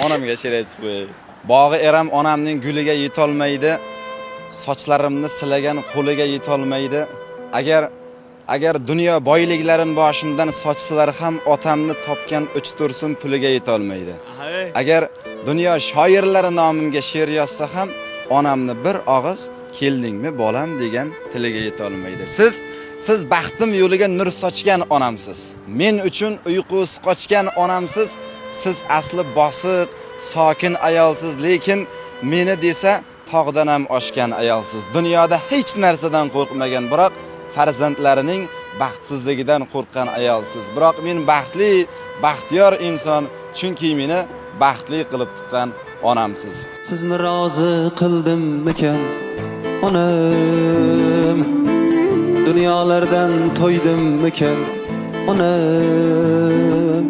Onamga she'r aytib qo'yay. Bog'i Eram onamning guliga yetolmaydi. Sochlarimni silagan qo'liga yetolmaydi. Agar dunyo boyliklarin boshimdan sochsalar ham otamni topgan 3 tursun puliga yetolmaydi. Agar dunyo shoirlari nomimga she'r yozsa ham onamni bir og'iz "Keldingmi, bolam?" degan tiliga yetolmaydi. Siz baxtim yo'liga nur sochgan onamsiz. Men uchun uyqusi qochgan onamsiz. Siz asli bosiq, sokin ayolsiz, lekin meni desa tog'dan ham oshgan ayolsiz. Dunyoda hech narsadan qo'rqmagan, biroq farzandlarining baxtsizligidan qo'rqqan ayolsiz. Biroq men baxtli, baxtiyor inson, chunki meni baxtli qilib tuqqan onamsiz. Sizni rozi qildimmikan, onam? Dunyolardan to'ydimmikan, onam?